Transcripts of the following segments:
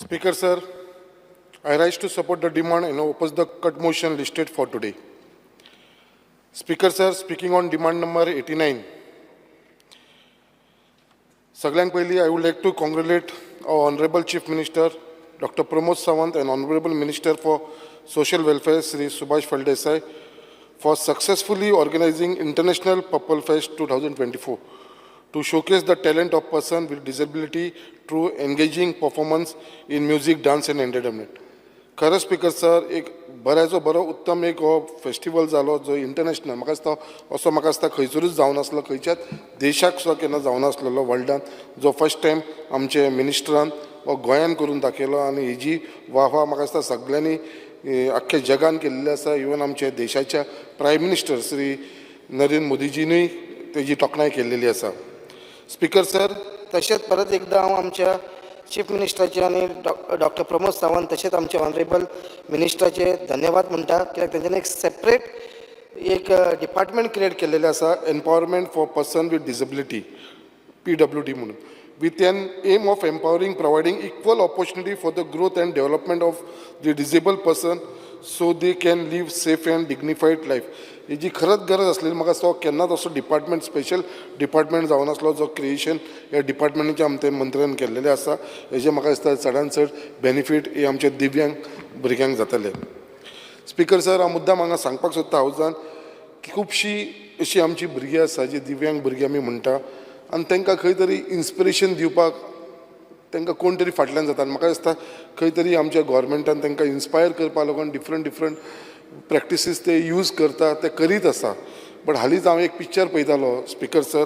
Speaker sir, I rise to support the demand and oppose the cut motion listed for today. Speaker sir, speaking on demand number 89. सगळ्यांत पयलीं I would like to congratulate our Honorable Chief Minister Dr. Pramod Sawant and Honorable Minister for Social Welfare Sri Subhash Phaldesai for successfully organizing International Purple Fest 2024 to showcase the talent of person with disability through engaging performance in music, dance and entertainment. खरें speaker sir, एक बऱ्याचो बरो उत्तम एक हो festival जालो जो international, म्हाका दिसता असो म्हाका दिसता खंयसरूच जावनासलो, खंयच्याच देशाक सुद्दां केन्ना जावनासलेलो वर्ल्डान, जो फर्स्ट टायम आमचे मिनिस्टरान हो गोंयान करून दाखयलो. आनी हेजी वाह म्हाका दिसता सगळ्यांनी आख्ख्या जगान केल्लें आसा. इवन आमच्या देशाच्या प्रायम मिनिस्टर श्री नरेंद्र मोदीजीनूय तेजी तोखणाय केल्लेली आसा, स्पीकर सर. तशेंच परत एकदां हांव आमच्या चीफ मिनिस्टराचे आनी डॉक्टर प्रमोद सावंत तशेंच आमचे ऑनरेबल मिनिस्टराचे धन्यवाद म्हणटा, कित्याक तेंच्यांनी एक सेपरेट एक डिपार्टमेंट क्रिएट केलेलें आसा, Empowerment for Person with Disability, PWD म्हणून, with an aim of empowering, providing equal opportunity for the growth and development of the disabled person so they can live safe and dignified life. हेजी खरंच गरज आसलेली. म्हाका दिसता हो केन्नाच असो डिपार्टमेंट, स्पेशल डिपार्टमेंट जावन आसलो, जो क्रिएशन ह्या डिपार्टमेंटाचे आमच्या मंत्र्यान केल्लेलें आसा. हेजें म्हाका दिसता चडान चड बेनिफीट हे आमच्या दिव्यांग भुरग्यांक जातले. स्पीकर सर, हांव मुद्दाम हांगा सांगपाक सोदता हावजान की खुबशीं अशीं आमची भुरगीं आसा, जी दिव्यांग भुरगीं आमी म्हणटा, आनी तांकां खंय तरी इन्स्पिरेशन दिवपाक तांकां कोण तरी फाटल्यान जाता. आनी म्हाका दिसता खंय तरी आमच्या गोवोरमेंटान तांकां इन्स्पायर करपा लागून डिफरंट डिफरंट प्रॅक्टिसीस ते यूज करता, ते करीत आसा. बट हालींच हांव एक पिक्चर पळयतालो, स्पीकर सर,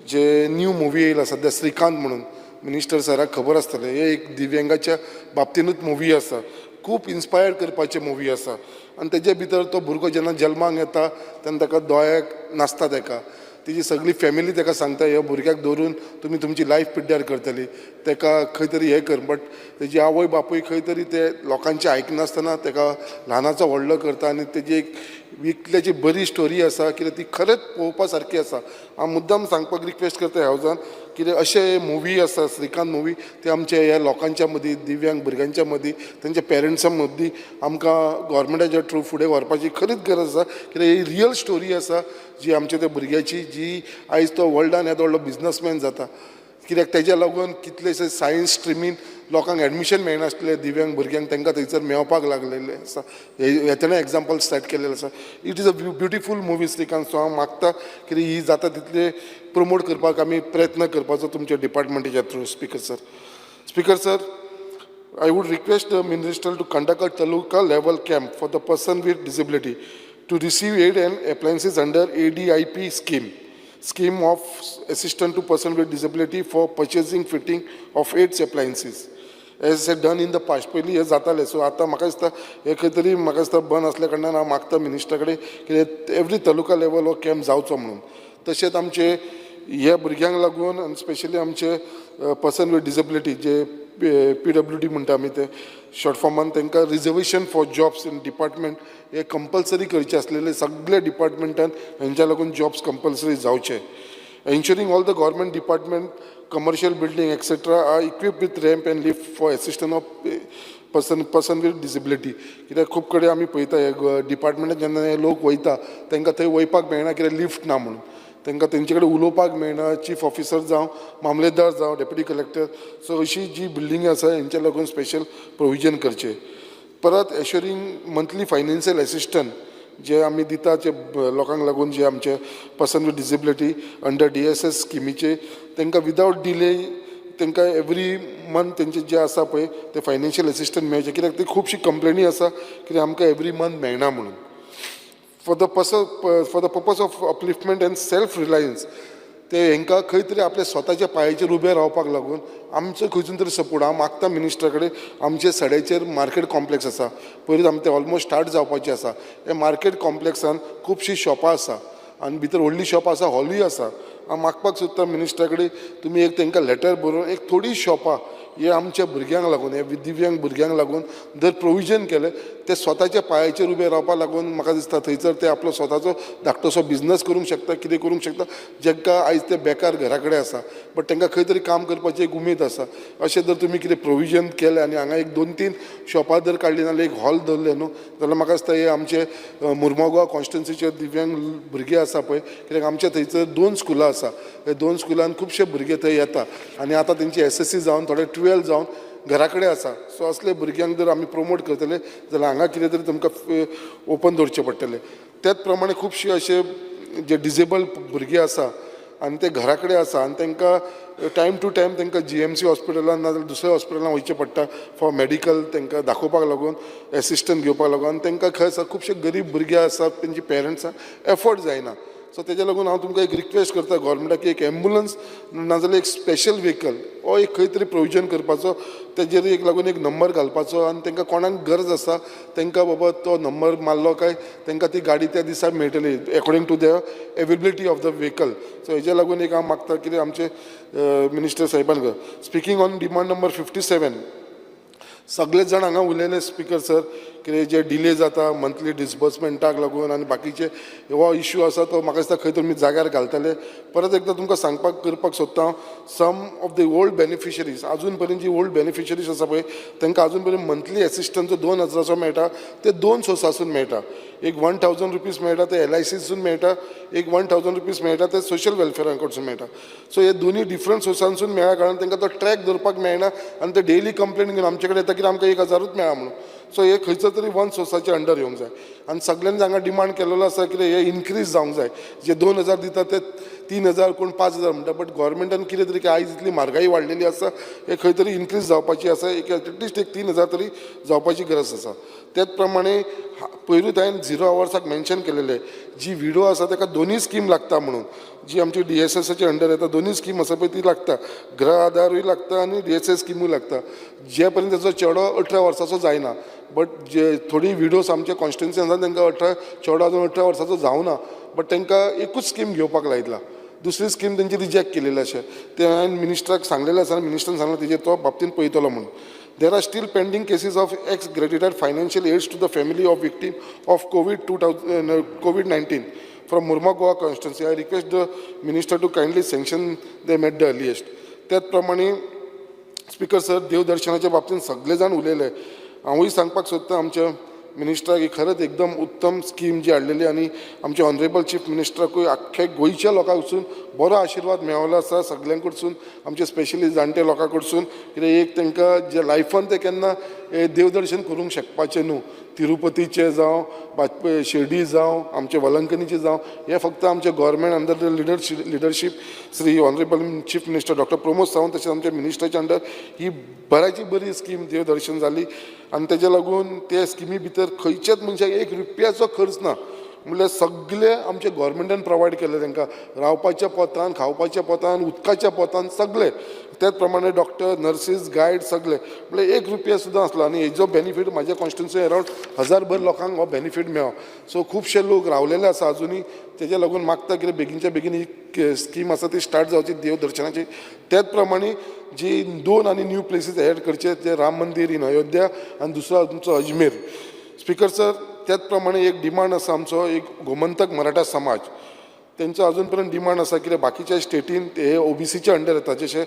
जे न्यू मुवी येयला सद्या, श्रीकांत म्हणून. मिनिस्टर सराक खबर आसतलें, हे एक दिव्यांगाच्या बाबतीनूच मुवी आसा. खूब इन्स्पायर करपाचे मुवी आसा. आनी तेजे भितर तो भुरगो जेन्ना जल्माक येता तेन्ना ताका दोळ्याक नासता. ताका तेजी सगळी फॅमिली ताका सांगता, ह्या भुरग्याक दवरून तुमी तुमची लायफ पिड्ड्यार करतली, ताका खंय तरी हें कर. बट तेजी आवय बापूय खंय तरी ते लोकांचें आयकनासतना ताका ल्हानाचो व्हडलो करता. आनी तेजी एक इतल्याची बरी स्टोरी आसा कित्याक ती खरेंच पळोवपा सारकी आसा. हांव मुद्दाम सांगपाक रिक्वेस्ट करता हावजान, कित्याक अशे मुवी आसा, श्रीकांत मुवी, ते आमच्या ह्या लोकांच्या मदीं, दिव्यांग भुरग्यांच्या मदीं, तेंच्या पेरंट्सां मदीं आमकां गोवोरमेंटाच्या थ्रू फुडें व्हरपाची खरीच गरज आसा. कित्याक ही रियल स्टोरी आसा जी आमच्या त्या भुरग्याची, जी आयज तो वर्ल्डान येदो व्हडलो बिजनसमॅन जाता. कित्याक तेज्या लागून कितलेशे सायन्स स्ट्रिमीन लोकांक एडमिशन मेळनासलें दिव्यांग भुरग्यांक, तांकां थंयसर मेळपाक लागलेलें आसा. हे तेणें एग्जाम्पल स्टार्ट केलेलें आसा. It is a beautiful movie, Srikanth. So हांव मागता की ही जाता तितले प्रमोट करपाक आमी प्रयत्न करपाचो तुमच्या डिपार्टमेंटाच्या through, Speaker sir. Speaker sir, I would request the minister to conduct a taluka level camp for the person with disability to receive aid and appliances under ADIP scheme, scheme of assistance to person with disability for purchasing, fitting of aids appliances, as had done in the past. पयलीं हें जातालें. So आतां म्हाका दिसता हें खंय तरी म्हाका दिसता बंद आसल्या कारणान हांव मागता मिनिस्टरा कडेन की एवरी तालुका लेवल हो कॅम्प जावचो म्हणून. तशेंच आमचे ह्या भुरग्यांक लागून आनी स्पेशली आमचे person with disability, J PWD म्हणटा आमी ते शॉर्ट फॉर्मान, तांकां reservation for jobs in department हे कंपल्सरी करचे आसलेले. सगळे डिपार्टमेंटान हेंच्या लागून जॉब्स कंपल्सरी जावचे. Ensuring all the government department, commercial building, etc. are equipped with ramp and lift for assistance of person with disability. कित्याक खूब कडेन आमी पळयता, हे डिपार्टमेंटात जेन्ना हे लोक वयता, तांकां थंय वयपाक मेळना, कित्याक लिफ्ट ना म्हणून. तांकां तेंचे कडेन उलोवपाक मेळना, चीफ ऑफिसर जावं, मामलेदार जावं, डेप्युटी कलेक्टर. सो अशी जी बिल्डींग आसा, हेंच्या लागून स्पेशल प्रोविजन करचें. परत एश्युरींग मंथली फायनान्शियल एसिस्टंट जे आमी दिता जे लोकांक लागून, जे आमचे person with disability under DSS स्किमीचे, तांकां विदावट डिले तांकां एवरी मंथ तेंचे जे आसा पळय ते फायनान्शियल एसिस्टंट मेळचें. कित्याक ती खुबशी कंप्लेनी आसा कित्याक आमकां एवरी मंथ मेळना म्हणून. For the purpose of upliftment and self reliance, ते हेंकां खंय तरी आपल्या स्वताच्या पांयाचेर उबे रावपाक लागून आमचो खंयसून तरी सपोर्ट हांव मागता मिनिस्टरा कडेन. आमचे सड्याचेर मार्केट कॉम्प्लेक्स आसा, पयलींच आमचें ऑलमोस्ट स्टार्ट जावपाचें आसा. ह्या मार्केट कॉम्प्लेक्सान खुबशीं शॉपां आसा आनी भितर व्हडलीं शॉपां आसा, हॉलूय आसा. हांव मागपाक सोदता मिनिस्टरा कडेन, तुमी एक तांकां लेटर बरोवन एक थोडीं शॉपां हे आमच्या भुरग्यांक लागून, हे दिव्यांग भुरग्यांक लागून जर प्रोविजन केलें, ते स्वताच्या पांयाचेर उबे रावपाक लागून म्हाका दिसता थंयसर ते आपलो स्वताचो धाकटोसो बिजनस करूंक शकता, कितें करूंक शकता. जांकां आयज ते बेकार घरा कडेन आसा, बट तांकां खंय तरी काम करपाची एक उमेद आसा. अशें जर तुमी कितें प्रोविजन केलें आनी हांगा एक दोन तीन शॉपां जर काडलीं नाल्यार एक हॉल दवरलें न्हू, जाल्यार म्हाका दिसता हे आमचे मुर्मोगांव कॉन्स्टिट्युन्सीचे दिव्यांग भुरगे आसा पळय, कित्याक आमच्या थंयसर दोन स्कुलां आसा, हे दोन स्कुलान खुबशे भुरगे थंय येता आनी आतां तेंची एसएससी जावन थोडे 12 जावन घरा कडेन आसा. सो असले भुरग्यांक जर आमी प्रमोट करतले जाल्यार हांगा कितें तरी तुमकां ओपन दवरचें पडटलें. त्याच प्रमाणे खुबशे अशे जे डिजेबल भुरगे आसा आनी ते घरा कडेन आसा आनी तांकां टायम टू टायम तांकां जीएमसी हॉस्पिटलान नाजाल्यार दुसऱ्या हॉस्पिटलान वयचें पडटा फॉर मेडिकल, तांकां दाखोवपाक लागून, एसिस्टंट घेवपाक लागून. आनी तांकां खंय आसा, खुबशे गरीब भुरगे आसा, तेंची पेरंट्सांक एफोर्ड जायना. सो तेज्या लागून हांव तुमकां एक रिक्वेस्ट करता गोवोरमेंटाक की एक एम्बुलंस नाजाल्यार एक स्पेशल व्हेकल हो एक खंय तरी प्रोविजन करपाचो, तेजेर एक लागून एक नंबर घालपाचो आनी तांकां कोणाक गरज आसा तांकां बाबा तो नंबर मारलो काय तांकां ती गाडी त्या दिसा मेळटली according to the availability of the vehicle. So हेज्या लागून एक हांव मागता कितें आमचे minister साहेबान. Speaking on demand number 57, सगळे जाण हांगा उलयले स्पिकर सर, कितें जे डिले जाता मंथली डिसबर्समेंटाक लागून आनी बाकीचे हो इशू आसा, तो म्हाका दिसता खंय तुमी जाग्यार घालतले. परत एकदां तुमकां सांगपाक करपाक सोदता हांव, some of the old beneficiaries, आजून पर्यंत जी ओल्ड बेनिफिशरीज आसा पळय, तांकां आजून पर्यंत मंथली एसिस्टंस 2000चो मेळटा, ते दोन सोर्सासून मेळटा. एक 1000 रुपीज मेळटा ते एलआयसीसून मेळटा, एक 1000 रुपीज मेळटा ते सोशल वेलफेरा कडसून मेळटा. सो हे दोन्ही डिफरंट सोर्सांसून मेळ्ळ्या कारणान तांकां तो ट्रॅक दवरपाक मेळना आनी ते डेली कंप्लेन घेवन आमचे कडेन येता की आमकां 1000ूच मेळ्ळा म्हणून. सो हे खंयचो तरी वन सोर्साचे अंडर येवंक जाय आनी सगल्यांनी हांगा डिमांड केलेलो आसा कितें हे इन्क्रीज जावंक जाय. जे 2000 दिता ते 3000, कोण 5000 म्हणटा, बट गोवोरमेंटान कितें तरी आयज इतली म्हारगाई वाडलेली आसा, हे खंय तरी इन्क्रीज जावपाची आसा. एक एटलिस्ट एक 3000 तरी जावपाची गरज आसा. त्याच प्रमाणे पयरूच हांवें झिरो आवर्साक मेन्शन केलेलें, जी विडो आसा ताका दोनूय स्कीम लागता म्हणून, जी आमची डीएसएसाचे अंडर येता, दोनूय स्कीम आसा पळय ती लागता, गृह आधारूय लागता आनी डीएसएस स्किमूय लागता, जे पर्यंत ताचो चेडो 18 वर्साचो जायना. बट जे थोडी विडोज आमच्या कॉन्स्टिट्युन्सी आसा, तांकां 18, चेडो अजून 18 वर्साचो जावना, बट तांकां एकूच स्कीम घेवपाक लायतला, दुसरी स्कीम तेंची रिजेक्ट केलेली. अशें तें हांवें मिनिस्टराक सांगलेलें आसा आनी मिनिस्टरान सांगलें तेजेर तो बाबतीन पळयतलो म्हणून. There are still pending cases of ex gratia financial aids to the family of victim of COVID 19 from Mormugao constituency. I request the minister to kindly sanction them at the earliest. त्याच प्रमाणे speaker sir, देवदर्शनाच्या बाबतींत सगळे जाण उलयले. हांवूय सांगपाक सोदता आमच्या मिनिस्टराक ही खरेंच एकदम उत्तम स्कीम जी हाडलेली आनी आमच्या ऑनरेबल चीफ मिनिस्टराकूय आख्ख्या गोंयच्या लोकां कडसून बरो आशिर्वाद मेळ्ळो आसा, सगळ्यां कडसून, आमचे स्पेशली जाणटे लोकां कडसून. कित्याक एक तांकां जे लायफान ते केन्ना हे देवदर्शन करूंक शकपाचें न्हू, तिरुपतीचें जावं, शिर्डी जावं, आमचे वलंकनीचें जावं, हें फक्त आमचें government under the leadership Shri honourable Chief Minister Doctor Pramod Sawant तशेंच आमच्या मिनिस्टराच्या अंडर ही बऱ्याची बरी स्कीम देवदर्शन जाली. आनी तेज्या लागून ते स्किमी भितर खंयच्याच मनशाक एक रुपयाचो खर्च ना, म्हणल्यार सगळे आमच्या गोवोरमेंटान प्रोवायड केल्ले तांकां, रावपाच्या पोतान, खावपाच्या पोतान, उदकाच्या पोतान सगळे. त्याच प्रमाणे डॉक्टर, नर्सीस, गायड सगळे, म्हणल्यार एक रुपया सुद्दां आसलो. आनी हेजो बेनिफीट म्हाज्या कॉन्स्टिट्युन्सी अरावंड हजारभर लोकांक हो बेनिफीट मेळ्ळो. सो खुबशे लोक रावलेले आसा अजुनूय, तेज्या लागून मागता कितें बेगीनच्या बेगीन ही स्कीम आसा ती स्टार्ट जावची देवदर्शनाची. त्याच प्रमाणे जी दोन आनी न्यू प्लेसीस एड करचे, ते राम मंदीर इन अयोध्या आनी दुसरो तुमचो अजमेर. स्पिकर सर, त्याच प्रमाणे एक डिमांड आसा आमचो एक गोमंतक मराठा समाज, तेंचो अजून पर्यंत डिमांड आसा कित्याक बाकीच्या स्टेटीन हे ओबीसीच्या अंडर येता, जशे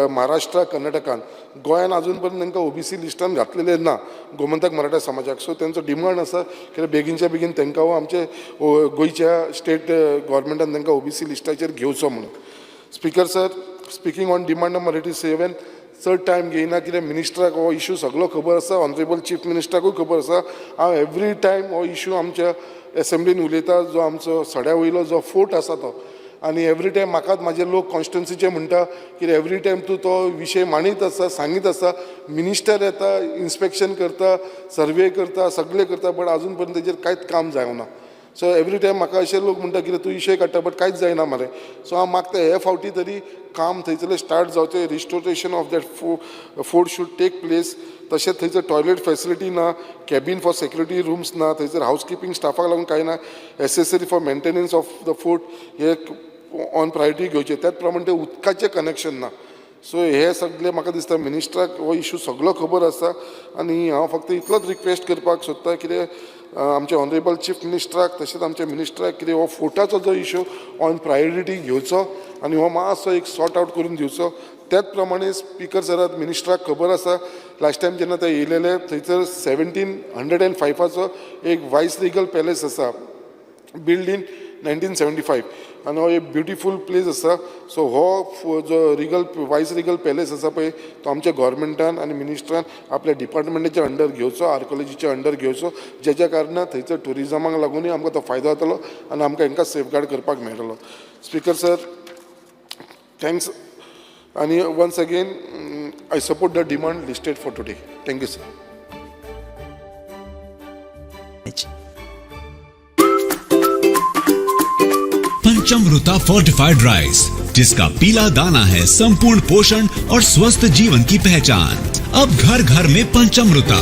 महाराष्ट्र, कर्नाटकान. गोंयान अजून पर्यंत तांकां ओबीसी लिस्टान घातलेले ना गोमंतक मराठा समाजाक. सो तेंचो डिमांड आसा कित्याक बेगीनच्या बेगीन तांकां आमचे गोंयच्या स्टेट गव्हर्मेंटान तांकां ओबीसी लिस्टाचेर घेवचो म्हणून. Speaker sir, speaking on demand number 87, चड टायम घेयना कित्याक मिनिस्टराक हो इशू सगळो खबर आसा, ऑनरेबल चीफ मिनिस्टराकूय खबर आसा. हांव एवरी टायम हो इशू आमच्या एसेंब्लीन उलयता, जो आमचो सड्या वयलो जो फोर्ट आसा तो. आनी एवरी टायम म्हाकाच म्हाजे लोक कॉन्स्टिट्युन्सीचे म्हणटा की एवरी टायम तूं तो विशय मांडीत आसा, सांगीत आसा, मिनिस्टर येता, इन्स्पेक्शन करता, सर्वे करता, सगळें करता, बट अजून पर्यंत तेजेर कांयच काम जावना. सो एवरी टायम म्हाका अशे लोक म्हणटा कितें तूं विशय काडटा बट कांयच जायना मरे. सो हांव मागता हे फावटी तरी काम थंयसरलें स्टार्ट जावचें. Restoration of that fort should take place. तशेंच थंयसर टॉयलेट फेसिलिटी ना, कॅबीन फॉर सेक्युरिटी रुम्स ना, थंयसर हावस किपींग स्टाफाक लागून कांय ना. Accessory for maintenance of the fort hey on priority घेवचे. त्याच प्रमाणे ते उदकाचें कनेक्शन ना. सो हे सगळे म्हाका दिसता मिनिस्टराक हो इशू सगळो खबर आसा आनी हांव फक्त इतलोच रिक्वेस्ट करपाक सोदता कितें आमचे ऑनरेबल चीफ मिनिस्टराक तशेंच आमच्या मिनिस्टराक कितें हो फोर्टाचो जो इशू ऑन प्रायोरिटी घेवचो आनी हो मातसो एक सॉर्ट आवट करून दिवचो. त्याच प्रमाणे स्पिकर सराक, मिनिस्टराक खबर आसा, लास्ट टायम जेन्ना ते येयलेले थंयसर 1705चो एक वायस रिगल पॅलेस आसा, बिल्ड इन 1975, आनी हो एक ब्युटिफूल प्लेस आसा. सो हो जो रिगल वायस रिगल पॅलेस आसा पळय, तो आमच्या गोवोरमेंटान आनी मिनिस्टरान आपल्या डिपार्टमेंटाच्या अंडर घेवचो, आर्कोलॉजीच्या अंडर घेवचो, जेच्या कारणान थंयसर ट्युरिजमाक लागुनूय आमकां तो फायदो जातलो आनी आमकां हांकां सेफगार्ड करपाक मेळटलो. स्पिकर सर, thanks आनी once again I support the demand listed for today. Thank you sir. Panchamruta fortified rice, जिसका पीला दाना है संपूर्ण पोषण और स्वस्थ जीवन की पहचान। अब घर घर में पंचमृता।